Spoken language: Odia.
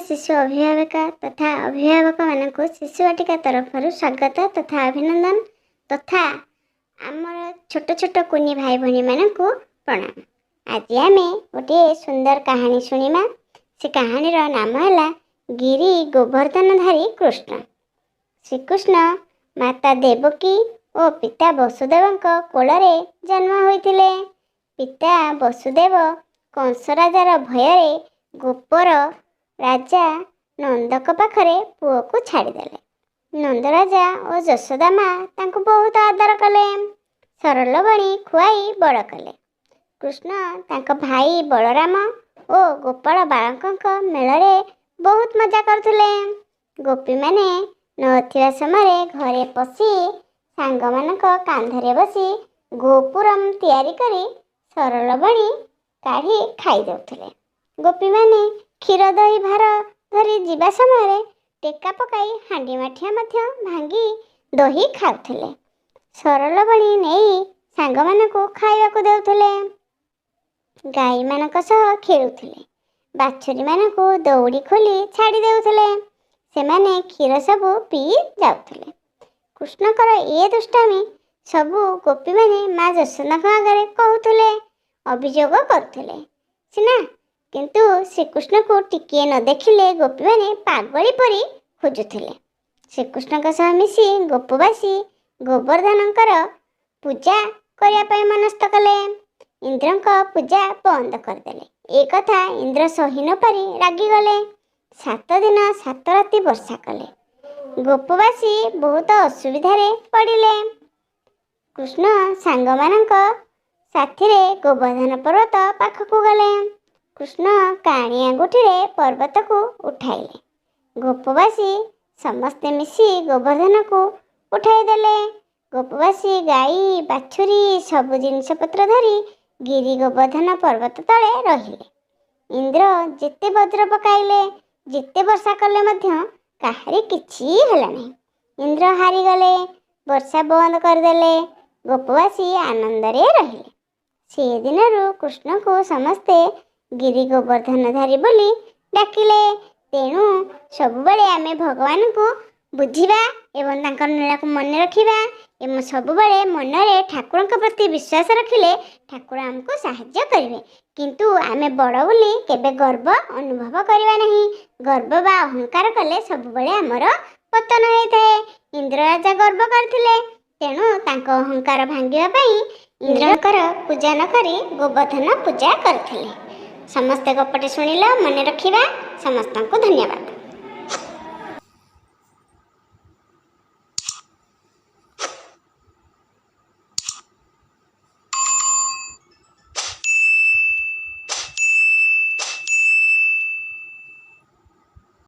ଶିଶୁ ଅଭିଭାବିକା ତଥା ଅଭିଭାବକମାନଙ୍କୁ ଶିଶୁ ବାଟିକା ତରଫରୁ ସ୍ୱାଗତ ତଥା ଅଭିନନ୍ଦନ ତଥା ଆମର ଛୋଟ ଛୋଟ କୁନି ଭାଇ ଭଉଣୀମାନଙ୍କୁ ପ୍ରଣାମ। ଆଜି ଆମେ ଗୋଟିଏ ସୁନ୍ଦର କାହାଣୀ ଶୁଣିବା। ସେ କାହାଣୀର ନାମ ହେଲା ଗିରି ଗୋବର୍ଦ୍ଧନଧାରୀ କୃଷ୍ଣ। ଶ୍ରୀକୃଷ୍ଣ ମାତା ଦେବକୀ ଓ ପିତା ବସୁଦେବଙ୍କ କୋଳରେ ଜନ୍ମ ହୋଇଥିଲେ। ପିତା ବସୁଦେବ କଂସ ରାଜାର ଭୟରେ ଗୋପର ରାଜା ନନ୍ଦଙ୍କ ପାଖରେ ପୁଅକୁ ଛାଡ଼ିଦେଲେ। ନନ୍ଦରାଜା ଓ ଯଶୋଦା ମା ତାଙ୍କୁ ବହୁତ ଆଦର କଲେ, ସରଲବଣୀ ଖୁଆଇ ବଡ଼ କଲେ। କୃଷ୍ଣ ତାଙ୍କ ଭାଇ ବଳରାମ ଓ ଗୋପାଳ ବାଳକଙ୍କ ମେଳରେ ବହୁତ ମଜା କରୁଥିଲେ। ଗୋପୀମାନେ ନଥିବା ସମୟରେ ଘରେ ପଶି ସାଙ୍ଗମାନଙ୍କ କାନ୍ଧରେ ବସି ଗୋପୁରମ ତିଆରି କରି ସରଲବଣୀ କାଢ଼ି ଖାଇଯାଉଥିଲେ। ଗୋପୀମାନେ କ୍ଷୀର ଦହି ଭାର ଧରି ଯିବା ସମୟରେ ଟେକା ପକାଇ ହାଣ୍ଡି ମାଠିଆ ମଧ୍ୟ ଭାଙ୍ଗି ଦହି ଖାଉଥିଲେ। ସରଲବଣୀ ନେଇ ସାଙ୍ଗମାନଙ୍କୁ ଖାଇବାକୁ ଦେଉଥିଲେ। ଗାଈମାନଙ୍କ ସହ ଖେଳୁଥିଲେ। ବାଛୁରୀମାନଙ୍କୁ ଦଉଡ଼ି ଖୋଲି ଛାଡ଼ି ଦେଉଥିଲେ, ସେମାନେ କ୍ଷୀର ସବୁ ପିଇ ଯାଉଥିଲେ। କୃଷ୍ଣଙ୍କର ଏ ଦୁଷ୍ଟାମି ସବୁ ଗୋପୀମାନେ ମା ଯଶୋଦାଙ୍କ ଆଗରେ କହୁଥିଲେ, ଅଭିଯୋଗ କରୁଥିଲେ ସିନା, କିନ୍ତୁ ଶ୍ରୀକୃଷ୍ଣକୁ ଟିକିଏ ନ ଦେଖିଲେ ଗୋପୀମାନେ ପାଗଳୀ ପରି ଖୋଜୁଥିଲେ। ଶ୍ରୀକୃଷ୍ଣଙ୍କ ସହ ମିଶି ଗୋପବାସୀ ଗୋବର୍ଦ୍ଧନଙ୍କର ପୂଜା କରିବା ପାଇଁ ମନସ୍ଥ କଲେ। ଇନ୍ଦ୍ରଙ୍କ ପୂଜା ବନ୍ଦ କରିଦେଲେ। ଏ କଥା ଇନ୍ଦ୍ର ସହି ନପାରି ରାଗିଗଲେ। 7 ଦିନ 7 ରାତି ବର୍ଷା କଲେ। ଗୋପବାସୀ ବହୁତ ଅସୁବିଧାରେ ପଡ଼ିଲେ। କୃଷ୍ଣ ସାଙ୍ଗମାନଙ୍କ ସାଥିରେ ଗୋବର୍ଦ୍ଧନ ପର୍ବତ ପାଖକୁ ଗଲେ। କୃଷ୍ଣ କାଣି ଆଙ୍ଗୁଠିରେ ପର୍ବତକୁ ଉଠାଇଲେ। ଗୋପବାସୀ ସମସ୍ତେ ମିଶି ଗୋବର୍ଦ୍ଧନକୁ ଉଠାଇଦେଲେ। ଗୋପବାସୀ ଗାଈ, ବାଛୁରୀ ସବୁ ଜିନିଷପତ୍ର ଧରି ଗିରି ଗୋବର୍ଦ୍ଧନ ପର୍ବତ ତଳେ ରହିଲେ। ଇନ୍ଦ୍ର ଯେତେ ବଜ୍ର ପକାଇଲେ, ଯେତେ ବର୍ଷା କଲେ ମଧ୍ୟ କାହାରି କିଛି ହେଲା ନାହିଁ। ଇନ୍ଦ୍ର ହାରିଗଲେ, ବର୍ଷା ବନ୍ଦ କରିଦେଲେ। ଗୋପବାସୀ ଆନନ୍ଦରେ ରହିଲେ। ସେ ଦିନରୁ କୃଷ୍ଣଙ୍କୁ ସମସ୍ତେ ଗିରି ଗୋବର୍ଦ୍ଧନଧାରୀ ବୋଲି ଡାକିଲେ। ତେଣୁ ସବୁବେଳେ ଆମେ ଭଗବାନଙ୍କୁ ବୁଝିବା ଏବଂ ତାଙ୍କ ଲୀଳାକୁ ମନେ ରଖିବା ଏବଂ ସବୁବେଳେ ମନରେ ଠାକୁରଙ୍କ ପ୍ରତି ବିଶ୍ୱାସ ରଖିଲେ ଠାକୁର ଆମକୁ ସାହାଯ୍ୟ କରିବେ। କିନ୍ତୁ ଆମେ ବଡ଼ ବୋଲି କେବେ ଗର୍ବ ଅନୁଭବ କରିବା ନାହିଁ। ଗର୍ବ ବା ଅହଙ୍କାର କଲେ ସବୁବେଳେ ଆମର ପତନ ହୋଇଥାଏ। ଇନ୍ଦ୍ର ରାଜା ଗର୍ବ କରିଥିଲେ, ତେଣୁ ତାଙ୍କ ଅହଙ୍କାର ଭାଙ୍ଗିବା ପାଇଁ ଇନ୍ଦ୍ରଙ୍କର ପୂଜା ନ କରି ଗୋବର୍ଦ୍ଧନ ପୂଜା କରିଥିଲେ। ସମସ୍ତେ ଗପଟି ଶୁଣିଲ, ମନେ ରଖିବା। ସମସ୍ତଙ୍କୁ ଧନ୍ୟବାଦ।